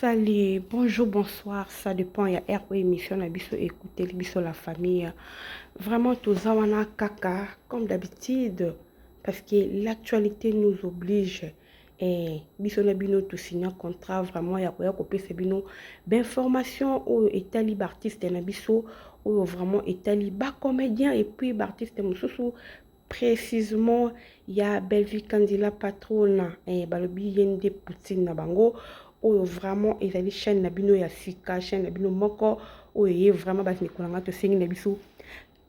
Salut, bonjour, bonsoir, ça dépend ya heure oyo émission na biso ekuteli biso la famille. Vraiment toza wana kaka comme d'habitude parce que l'actualité nous oblige. Eh, biso na bino tosigna contrat vraiment ya koya kopesa bino bainformation oyo etali baartiste na biso, oyo vraiment etali bacomédien et puis baartiste mosusu, précisément ya Bellevue Kandi la patrona. Eh, balobi ye nde poutine na bango. Oyo vraiment ezali chaîne na bino ya sika, chaîne na bino moko oyo ye vraiment. Bandeko na nga, tosengi na biso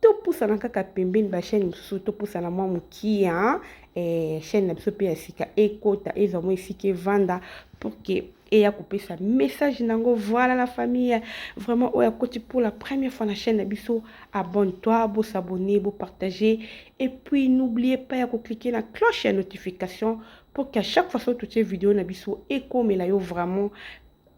topusana kaka pembeni bachaîne mosusu, topusana mwa mokia. Eh, chaîne na biso mpe ya sika ekota, ezwa mwa esika evanda pour que eya kopesa message nango. Voilà la famille, vraiment oyo akoti pour la première fois na chaîne na biso, abonne-toi, bosabonner, bopartager et puis n'oubliez pas ya kocliquer na cloche ya notification pour qu'à chaque fois soki totie vidéo na biso, ekomela yo. Vraiment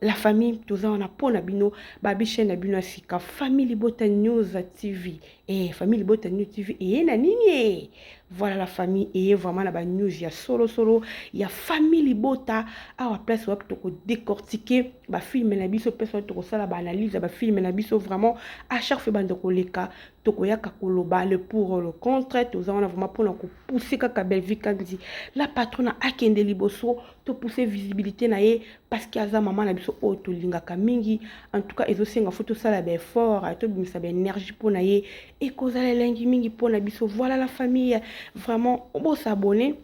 la famille, toza wana mpo na bino. Babi chaîne na bino ya sika, Famille Libota News TV. Eh, Famille Libota News TV eye na nini? E voilà la famille, eye vraiment na banews ya solosolo ya Famille Libota. Awa place wapi tokodécortiquer bafilme na biso, place wapi tokosala baanalyse ya bafilme na biso. Vraiment à chaque fois banda koleka, tokoyaka koloba le pour, le contre. Toza wana vraiment mpona kopousser kaka Bellevue Kandi la patrona akende liboso, topousse visibilité na ye parce que aza mama na biso oyo tolingaka mingi. En tout cas ezosenga fo tosala baeffort, tobimisa baénergie mpona ye, ekozala elengi mingi mpona biso. Voilà la famille, vraiment bosabonner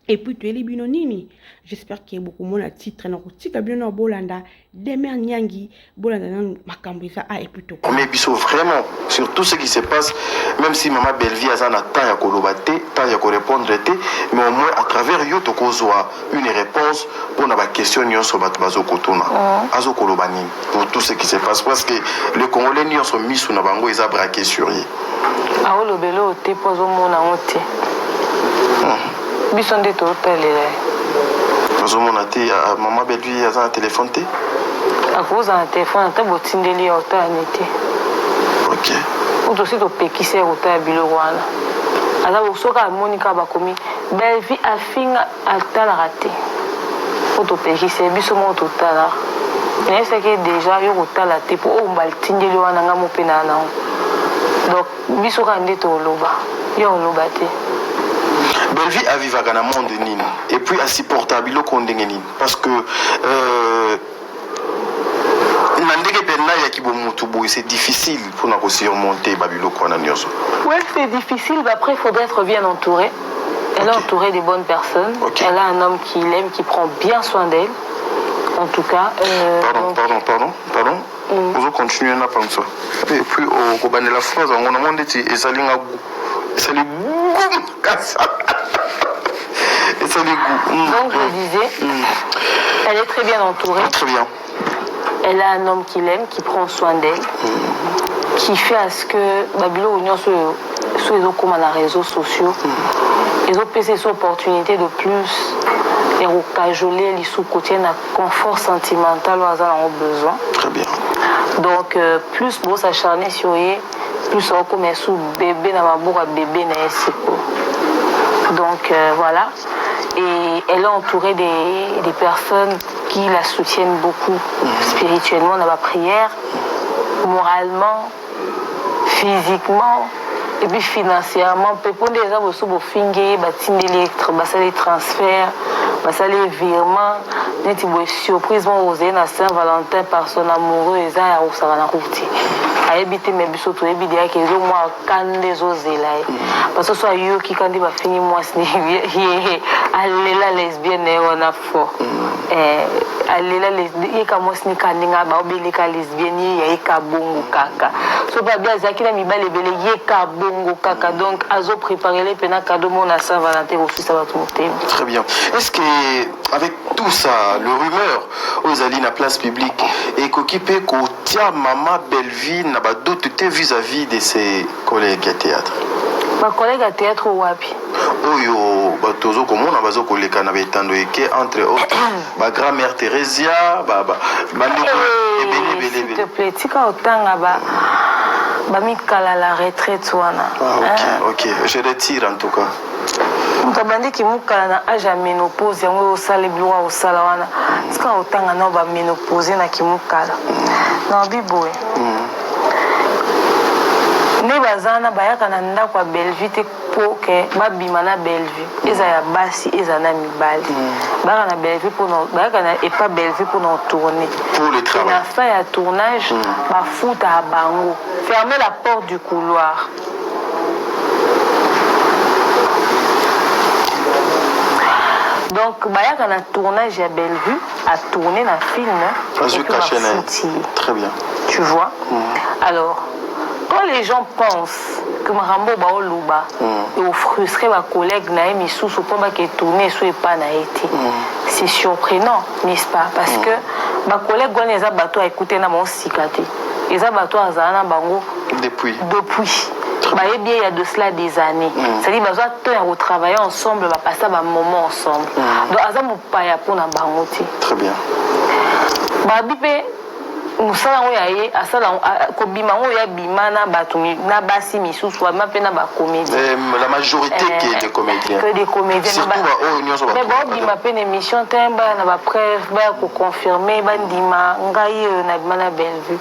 et puis toyeli bino nini? J'espère que bokomona titre na kotika bino na bolanda Demer Nyangi, bolanda nanu makambo eza a et puis to Mais biso vraiment sur tout ce qui se passe, même si mama Bellevue aza na temps ya koloba te, temps ya korépondre te, mais au moins à travers yo tokozwa une réponse mpona baquestion nyonso bato bazokotuna. Azokoloba nini pour tout ce qui se passe? Parce que le Congolais nyonso, misu na bango eza braqué sur ye. Aolobela oyo te mpo azomona yango te. Biso nde totalela ye. Azomona te? Mama Bellevue aza na telefone te? Akozala na telefone, ata botindeli ye, otala ne te. Po tosi topekisi ye kotala biloko wana. Aza soki amoni kaka bakomi Bellevue afinga, atalaka te po topekisi ye. Biso moko totalaka. Nayebisaki ye déjà, yo kotala te mpo oyo batindeli wana, nga mo mpe na nango. Donc biso kaka nde toloba, yo oloba te. Bellevue avivaka na monde nini et puis asupporta biloko ndenge nini? Parce que na ndenge mpenza yaki bomutu boye, c'est difficile mpona kosurmonter babiloko wana nyonso. Ouais, c'est difficile, mais après, il faudrait être bien entouré. Elle est entourée de bonnes personnes. Elle a un homme qui l'aime, qui prend bien soin d'elle. En tout cas. Pardon. Donc, Pardon, pardon, pardon. Ozocontinue na panso et puis okobandela phrase yango. Namoni ndeti ezali nga gu, esali gu makasi, esali gu. Donc, je disais, elle est très bien entourée. Très bien. Elle a un homme qui l'aime, qui prend soin d'elle, qui fait à ce que babiloko nyonso oyo so ezokóma na réseaux sociaux, ezopesa eza opportunité de plus ya kocajoler lisusu, kotia na confort sentimental oyo aza nango besoin. Très bien. Donc plus bosacharne sur ye, plus akokóma esu bébé na maboko ya bébé na ye sikoyo. Donc voilà, et elle est entourée des personnes qui la soutiennent beaucoup spirituellement, dans la prière, moralement, physiquement et puis financièrement mpe. Mpo nde eza boso bofingi ye, batindeli, basali transfert, basali virement neti boye. Surprise moko ozali na Saint Valentin par son amoureux, eza ya kosaka na kuku te, ayebi te. Me biso toyebi deyaki ezomwa kanda ezozela ye, parce que so ayoki ka nde bafingi mwasi ye, alela lesbienne na ye wana fort. Alela ye ka mwasi ni ka ndenge baobeleka lesbienne ye, yayeka bongo kaka. So mpe abi azalaki na mibali ebele, ye ka bongo kaka. Donc azoprépare mpena cadeau moko na Saint Valentin kofisa bato motema. Très bien. Est-ce que avec tout ça, le rumeur oyo ezali na place publique ekoki mpe kotia mama Bellevue na badoute te vis-à-vis de ses collègues ya théâtre? Bacollègue ya théâtre wapi? Oyo bato ozokomona bazokoleka na betando eke, entre autres bagrand-mère Thérésia, bandeko ebele ebele. S'il te plaît, tika otanga ba bamikala la retraite wana. Ah, ok, ok, je retire en tout cas. Moto abandi kimukala na age ya menopause yango osala biloko ya kosala wana tika otanga nao ba menopause na kimukala nalobi boye nde baza wana bayaka na ndako ya Bellevue te po ke babima na Bellevue eza ya basi eza na mibali bayaka na Bellevue pona bayaka na epa Bellevue pona tourner Pour le travail. na fin ya tournage bafutaka bango fermer la porte du couloir. Donc bayaka na tournage ya Bellevue a tourner na film Azwi cachet na ye. Très bien. Tu vois? Alors quand les gens pensent que makambo baoloba mm. frustrer ba collègues na ye misusu mpo bake tourner so epa na ye te c'est surprenant n'est-ce pas parce que ba collègues wana eza bato aekute na bango sika te eza bato azala na bango depuis depuis bayebi ye ya de cela des années mm. c'est-à-dire bazwa temps ya kotravailler ensemble bapasa bamoment ensemble donc aza mopaya mpona bango te. Très bien. Babi mpe mosala yango ya ye asala kobima yango ya bima na bato na basi misusu abima mpe na bacomédien. La majorité qui est des comédiens. Que des comédiens. Surtout baoyo nyonso. Mais baobima mpe na émission te baya na bapreuve baya koconfirme bandima ngai oyo nabima na Bellevue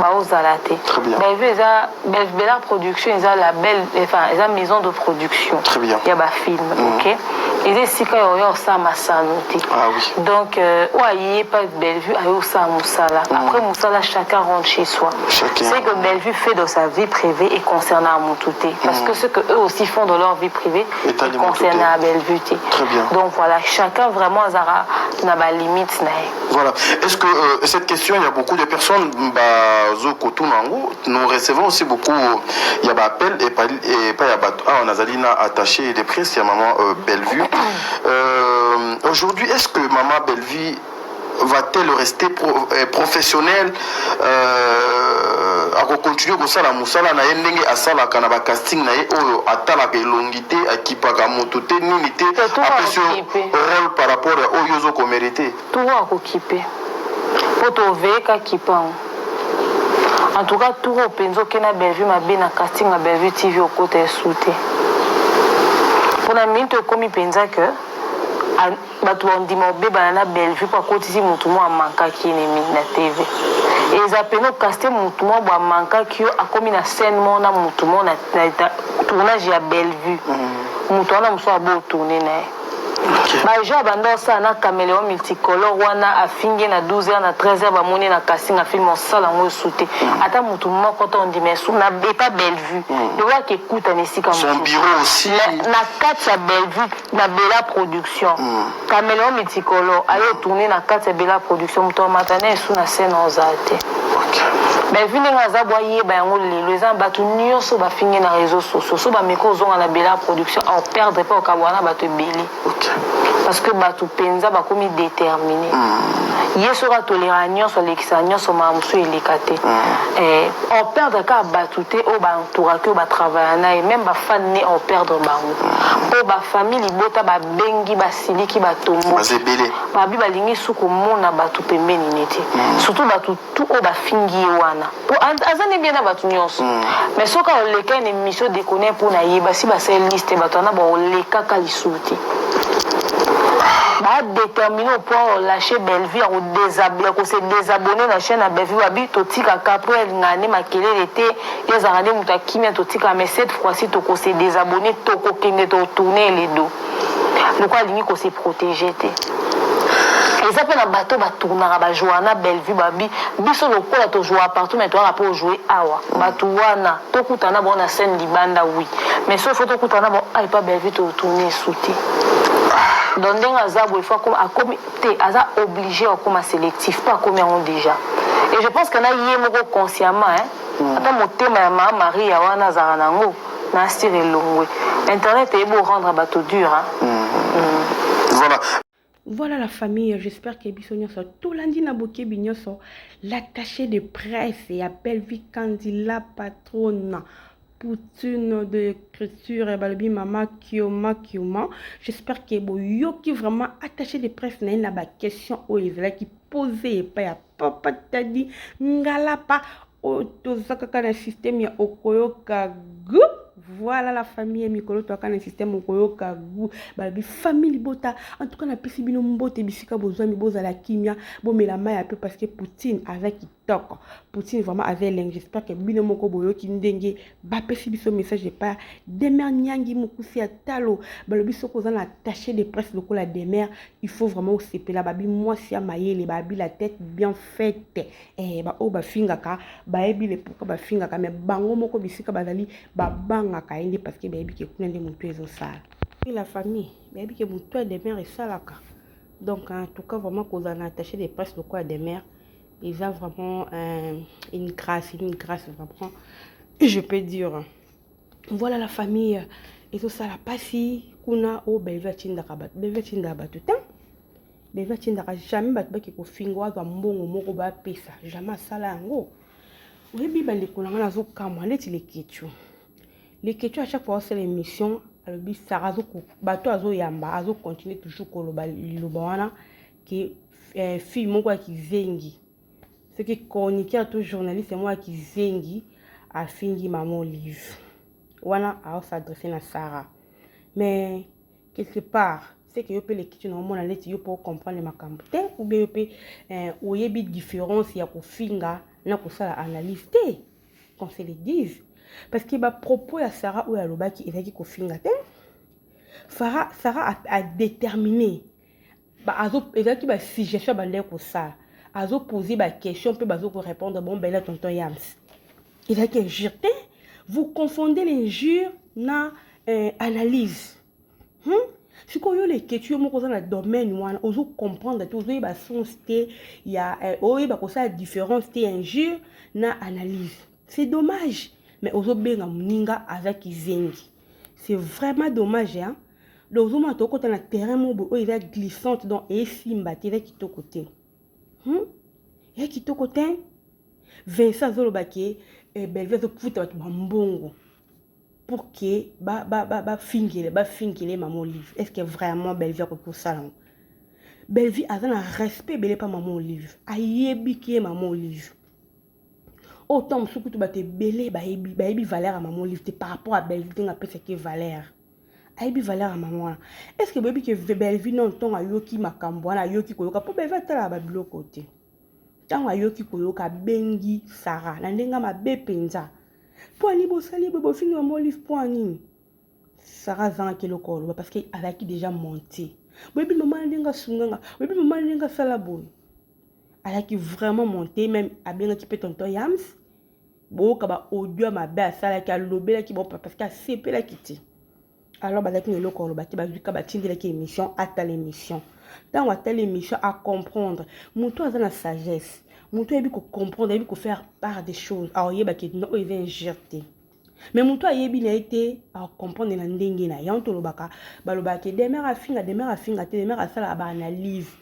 baozala te. Très bien. Bellevue eza Bellart Production eza la belle enfin eza maison de production. Très bien. Ya bafilm ok eza esika ya oyo osala masano te. Ah oui. Donc oyo aye pa Bellevue aye osala mosala. Après mosala chacun rentre chez soi. Chacun. Ce que Bellevue fait dans sa vie privée et concernant motu te. Parce que ce que eux aussi font dans leur vie privée Etali motu te. concernant Bellevue te. Très bien. Donc voilà, chacun vraiment azara na ba limite na ye. Voilà. Est-ce que cette question, il y a beaucoup de personnes, bazo kotuna yango, nous recevons aussi beaucoup, il y a ba appel et pas et pas il y a ba ah on a zalina attaché de presse, il y a maman Bellevue. Aujourd'hui, est-ce que maman Bellevue va-t-elle rester professionnelle akocontinue kosala mosala na ye ndenge asalaka na bacasting na ye oyo atalaka elongi te, akipaka moto te, nini te, apesi yo rôle par rapport ya oyo ozokomérite? Tour akokipe mpo toveyeka kipango. En tout cas tour oyo mpenza oke na Bellevue mabe na casting ya Bellevue TV okota esu te mpona minute ekomi mpenza ke bato bandima obebana na Bellevue mpo akotisi motu moko amankaki ye na TV. Eza pene okaste motu moko bo amankaki yo akomi na scène moko na motu moko na tournage ya Bellevue, moto wana mosusu abo otourne na ye. Baja banda osala na caméléon multicolore wana afingi na 12 heures na 13 heures bamoni na casting ya film osala yango esu te ata motu moko to ondima esu na epa Bellevue lokola ekutana esika Son bureau aussi. Na kati ya Bellevue na Bella Production, caméléon multicolore aye otourne na kati ya Bella Production, moto amata na esu na scène ozala te. Bellevue ndenge aza bo ayeba yango lelo eza bato nyonso bafingi na réseaux sociaux so bameki ozonga na Bella Production aoperdre mpe okabwana na bato ebele parce que bato mpenza bakomi déterminé. Ye soki atolera nyonso alekisaka nyonso makambo mosusu eleka te operdre kaka bato te oyo baentouraki oyo batravailla na ye, même bafan ne operdre bango mpo bafamille libota babengi basiliki batombo. Baza ebele. Babi balingi su komona bato pembeni ne te, surtout bato tu oyo bafingi ye wana po aza nde bien na bato nyonso, mais soki aoleka na émission déconne mpo na ye basi basali liste bato wana baolekaka lisusu te badétermine au point olâche Bellevue ya kose désabonner na chaîne ya Bellevue. Babi totikaka après alingaka nde makelele te, ye azalaka nde moto akimia totikaka, mais cette fois-ci tokose désabonner, tokokende totourne le dos lokola alingi kose protéger te. Eza mpe na bato batournaka bajouaka na Bellevue babi biso lokola tojouaka partout mais toyaka mpe ojoue awa bato wana tokutana na bango na scène libanda, oui, mais so faut tokutana na bango epa Bellevue totourne esu te. Donc ndenge aza boye faut akomi te aza obligé akoma sélectif mpo akomi yango déjà et je pense que na ye moko consciemment hein, ata motema ya maa Maria wana azalaka nango na asire elongwe internet eyebi orendre bato dur hein. Voilà. Voilà la famille, j'espère que biso nyonso tolandi na bokebi nyonso l'attaché de presse ya Bellevue Kandi, la patronne Poutine de l'écriture balobi mama Kioma Kioma. J'espère que boyoki vraiment attaché de presse na ye na baquestion oyo ezalaki posé epai ya papa Tadi Ngalapa oyo toza kaka na système ya okoyoka gu. Voilà la famille mikolo toaka na système okoyoka goût balobi famille libota en tout cas napesi bino mbote bisika bozwami bozala kimia bomela mai ya pe parce que Poutine aza kitoko Poutine vraiment aza elengi j'espère que bino moko boyoki ndenge bapesi biso message epa Demer Nyangi mokusi ya talo balobi soki oza na attaché de presse lokola Demer il faut vraiment osepela babi mwasi ya mayele babi la tête bien faite eh, baoyo bafingaka bayebi le pourquoi bafingaka mais bango moko bisika bazali babangaka ye nde parce que bayebi ke kuna nde motu ezosala la famille bayebi ke motu ya demer esalaka donc en tout cas vraiment kozala na attaché de presse lokola demer eza vraiment euh, une grâce une grâce vraiment je peux dire voilà la famille ezosala mpasi kuna oyo belvi atindaka bato belvi atindaka bato te Bellevue atindaka jamais bato bake kofinga azwa mbongo moko bapesa jamais asala yango oyebi bandeko na ngai nazokamwa neti leketchu leketchu à chaque fois osala émission alobi sara bato azoyamba azocontinue toujours koloba liloba wana ke eh, fille moko ya kizengi soki chroniqueur to journaliste moko ya kizengi afingi mama olive wana aosadresse na sara mais quelque part c'est que yo mpe lekiti na omona neti yo mpe ocomprendre makambo te ou bien yo mpe eh, oyebi différence ya kofinga na kosala analyse te qu'on se le dise parce que bapropos ya sarah oyo alobaki ezalaki kofinga te Farah, sarah adéterminé ezalaki basuggestion abandaki kosala azopose baquestion mpe bazokorépondre bon bela tonton yams ezalaki injure te vous confondez l'injure na euh, analyse hmm? sikoyo yo leketi yo moko oza na domaine wana ozo comprendre te ozoyeba sens te ya eh, oyeba kosala différence te ya injure na analyse c'est dommage mais ozobenga moninga aza kizengi c'est vraiment dommage hein? Donc ozomona tokota na terrain moko boye oyo eza glissante donc esimba te eza kitoko te hmm? eza kitoko te Vincent azoloba ke eh, Bellevue azofuta bato bambongo pour ke bafingele ba, ba, bafingele mama Olive est ce que vraiment Bellevue akoki kosala yango Bellevue aza na respect ebele mpa mama Olive ayebi ke mama Olive oyo ntango mosusu kutu bato ebele bayebi bayebi valeur ya mama Olive te par rapport à Bellevue ndenge apesaki valeur ayebi valeur ya mama wana est ce que boyebi ke Bellevue non ntongo ayoki makambo wana ayoki koyoka mpo Bellevue atalaka babiloko te ntango ayoki koyoka abengi Sarah na ndenge mabe mpenza mpo ani bosali boye bofingi mama Olive mpo anini Sarah azangaki eloko oloba parce que azalaki déjà monte boyebi mama na ndenge asunganga boyebi mama na ndenge asala boye azalaki vraiment monte même abengaki mpe tonton Yams boyoka ba audio ya mabe asalaki alobelaki bango parce que asepelaki te alors bazalaki na eloko oloba te bazwika batindelaki émission atala émission ntango atala émission acomprendre moto aza na sagesse moto ayebi kocomprendre ayebi kofaire part des choses aoyebaki no oyo eza injure te mais moto ayebi na ye te acomprendre na ndenge na yango tolobaka balobaka ke demer afinga demer afinga te demer asalaka baanalyse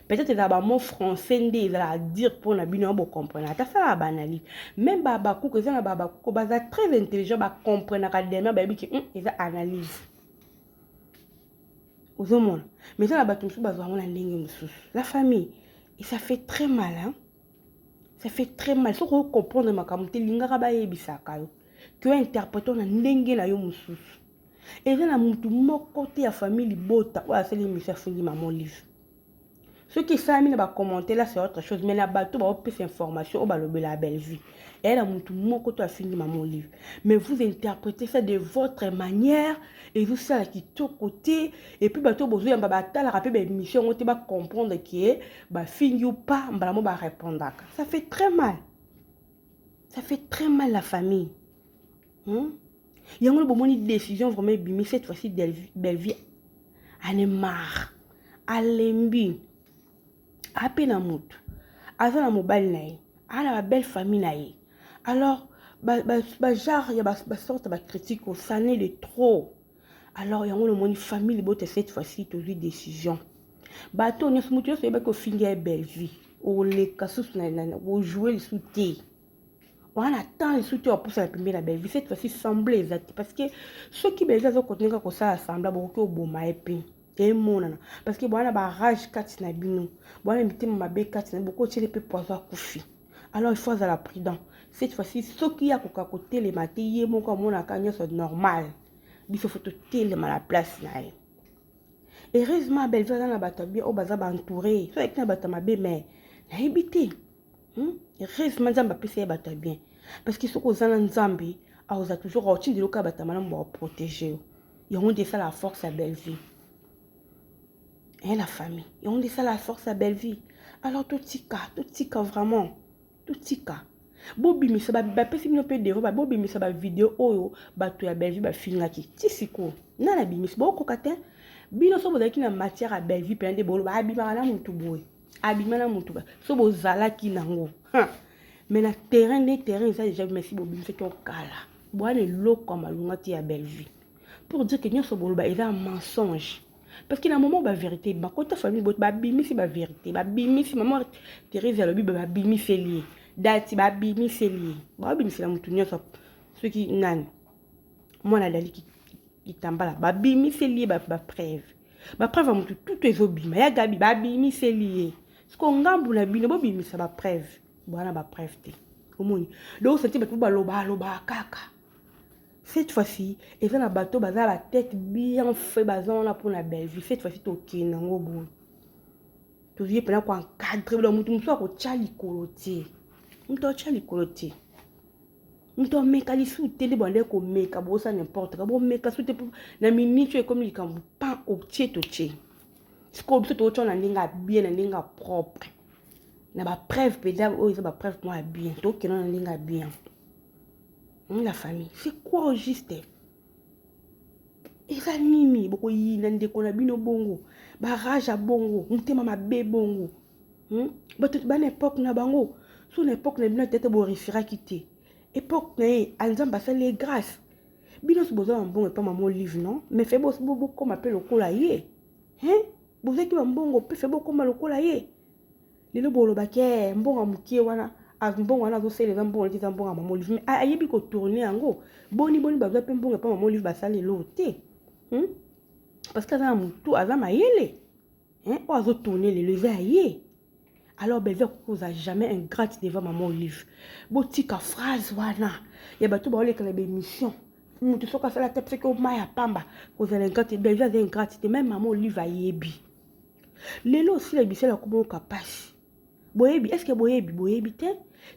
peut-être ezala bamot français nde ezalaka dire mpona bino ya bocomprendre ata asalaka baanalyse même babakuku eza na babakuku baza très intelligent bacomprenaka demer bayebi ke eza analyse ozomona mais eza na bato mosusu bazwa yango na ndenge mosusu la famille et ça fait très mal hein? ça fait très mal soki ocomprendre makambo te lingaka bayebisaka yo ke ointerprete na ndenge na yo mosusu eza na motu moko te ya famille libota oyo asali émission afingi mama Olive soki esalami na bacommentaire là c'est autre chose mais na bato baopesa information oyo balobela ya Bellevue eya na motu moko to afingi mama Olive mais vous interprétez ça de votre manière ezosala kitoko te et puis bato bozoyamba batalaka mpe baémission yango te bacomprendre ke bafingi ou pas mbala mo barépondaka ça fait très mal ça fait très mal la famille hmm? yango bomoni décision vraiment ebimi cette fois-ci Bellevue en a marre alembi ape na motu aza na mobali na ye aza na babelle famille na ye alors bagenre ya basorte bacritique osane de trop alors yango nomoni famille libota cette fois-ci tozwi décision bato nyonso motu nyonso oyebaki ofingi ya Bellevue oleka susu ojoue lisu te wana temps lisusu te wapusana pembeni na Bellevue cette fois-ci semblant eza te parce que soki Bellevue azokontinue kaka kosala semblant bokoki oboma ye mpe emonana parce que bwana barage kati na bino bwana mitema mabe kati na bino bokotiele mpe poison akufi. Alors il faut azala prudent cette fois-ci. Soki ye akoka kotelema te, ye moko amonaka nyonso normal, biso faut totelema na place na ye. Heureusement, Bellevue aza na bato ya bien oyo baza baentouré. So ayaki na bato ya mabe, mais nayebi te. Heureusement, Nzambe apesa ye bato ya bien, parce que soki oza na Nzambe, akoza toujours aotindela oka bato ya malamu baoprotéger yo. Yango nde esala force ya Bellevue, hein, la famille. Yango nde esala force ya Bellevue. Alors totika, totika vraiment, totika. Bobimisa, bapesi bino mpe devoir, bobimisa bavideo oyo bato ya Bellevue bafingaki. Ti sikoyo nani abimisi? Bokoka te. Bino so bozalaki na matière ya Bellevue mpena nde boloba abimaka na motu boye, abima na motu. So bozalaki nango, mais na terrain nde terrain eza déjà. Mesi bobimisaki okala bwana eloko ya malunga te ya Bellevue, pour dire que nyonso boloba eza mensonge. Parce que na moment bavérité bakota, famille bote babimisi bavérité, babimisi. Mama Thérèse alobi babimiseli ye dati, babimiseli ye, babimisela motu nyonso. Soki nani mwana adali kitambala, babimiseli ye bapreuve, bapreuve ya motu tutu ezobima. Ya Gabi, babimiseli ye. Siko ngambu na bino, bobimisa bapreuve bwana, bapreuve te. Omoni, donc sati bato baloba aloba kaka. Cette fois-ci, eza na bato baza batête bien fait, baza wana mpona Bellevue. Cette fois-ci, tokende yango boye, tozwi mpena koencadrer bilo. Motu mosusu akotya likolo te, moto atya likolo te, moto ameka lisusu te. Nde bande komeka, bosa n'importe quoi, bomeka su te. Na minute oyo ekomi likambo pan otie, totie. Sikoyo biso totya na ndenge ya bien, na ndenge ya propre, na bapreuve mpenza oyo eza bapreuve moko ya bien. Tokenda na ndenge ya bien, la famille. C'est quoi au juste? Eza nini? Bokoyina ndeko na bino bongo, barage ya bongo, motema mabe bongo. Bato bana époque na bango, so na époque na bino tete boréussiraki te. Époque na ye, Nzambe asali ye grâce. Bino nyonso boza na mbongo epa mama Olive, non? Mais fe bokóma mpe lokola ye. Bozwaki bambongo mpe, fe bokóma lokola ye. Lelo bolobaki mbongo ya mokie wana, mbongo wana azosala eza mbongo neti eza mbongo ya mama Olive, mais ayebi kotourner yango. Boni boni bazwa mpe mbongo epa mama Olive, basala eloko te, Parce que aza na motu, aza mayele. Oyo azotourner lelo eza ya ye. Alors Bellevue akoki kozala jamais ingrate devant mama Olive. Botika phrase wana ya bato baoleka na baémission. Moto soki asala te, soki omai ya pamba, kozala ingrate. Bellevue aza ingrate te. Même mama Olive ayebi. Lelo osila bisala komoyoka mpasi. Boyebi, est-ce boyebi? Boyebi te.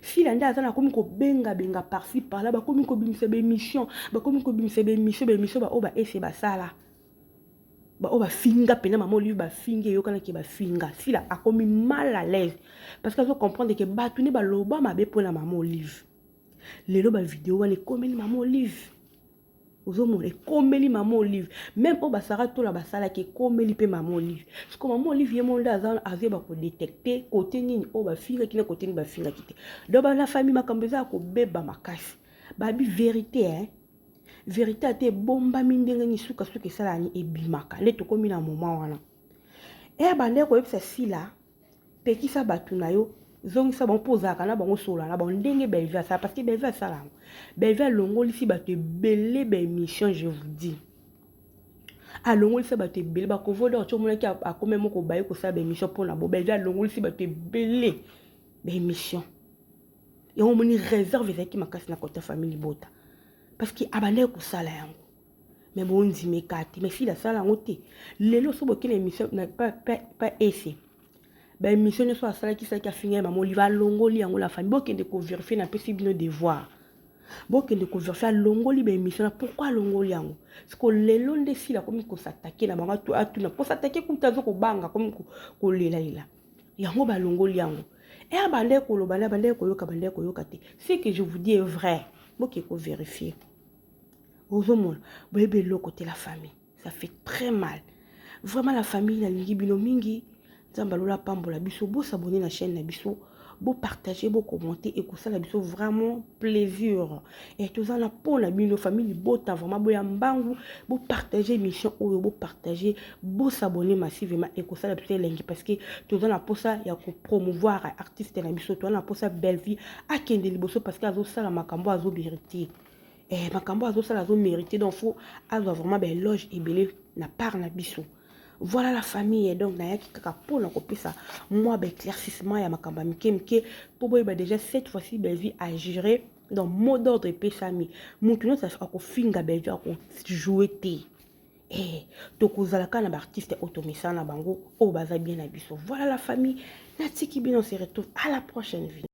Sila nde aza na komi kobengabenga par-ci par-là, bakomi kobimisa baémission, bakomi kobimisa baémission, baémission baoyo baese basala, baoyo bafinga mpena mama Olive, bafingi, eyokanaki bafinga. Sila akomi mal à l'aise parce que azocomprendre ke bato nde baloba mabe mpona mama Olive. Lelo bavideo wana ekomeli mama Olive. Ozomona, ekomeli mama Olive. Même oyo basara tola basalaki, ekomeli mpe mama Olive. Siko mama Olive ye mo nde azoyeba kodétecter kote nini oyo bafingaki na kote nini bafingaki te. Donc bana famille, makambo eza ya kobeba makasi. Babi vérité, hein? Vérité ate ebombami ndenge nini, sukasuka esalaka nini? Ebimaka. Nde tokómi na moment wana. E bande koyebisa Sila: pekisa bato na yo, zongisa bango mpo ozalaka na bango, solola na bango ndenge Bellevue asala. Parce que Bellevue asala yango. Bellevue alongolisi bato ebele baémission, je vous dis, alongolisi bato ebele. Bakovoda oti omonaki akomi moko baye kosala baémission mpona bo. Bellevue alongolisi bato ebele baémission. Yango omoni réserve ezalaki makasi na kota famille libota, parce que abandaki kosala yango, mais bondimeka te. Mais Sila asala yango te. Lelo so bokei na émission pa ese, baémission nyonso asalaki salaki, afinga ye mama Olive, alongoli yango. La famille, bokende kovérifier. Napesi bino devoir, bokende kovérifier. Alongoli baémission na pourquoi alongoli yango? Siko lelo nde Sila akomi kos'attaquer na bango, atuna kos'attaquer kuta, aza kobanga, akomi kolelalela yango. Balongoli yango e abandaki koloba nde abandaki koyoka, bandaki koyoka te. Ce que je vous dis est vrai, boke kovérifier. Ozomona, boyebi eloko te. La famille, ça fait très mal vraiment. La famille, nalingi bino mingi. Nzambe alola apambola biso. Bos'abonner na chaîne na biso, bopartager, bocommenter, ekosala biso vraiment plaisir. E toza na mpo na bino, famille libota. Vraiment, boya mbangu, bopartager émission oyo, bopartager, bos'abonner massivement, ekosala biso elengi, parce que toza na mposa ya kopromouvoir artiste na biso. Toza na mposa Bellevue akende liboso, parce que azosala makambo, azomériter. Makambo azosala, azomériter. Donc faut azwa vraiment baéloge ebele na part na biso. Voilà la famille. Donc nayaki kaka mpona kopesa mwa baéclaircissement ya makambo ya mike mike mpo boyeba déjà, cette fois-ci Bellevue a géré. Donc mot d'ordre epesami: motu nyonso akofinga Bellevue akojoue te. Tokozala kaka na baartiste oyo tomesana na bango, oyo baza bien na biso. Voilà la famille, natiki bino, se retrouve à la prochaine vidéo.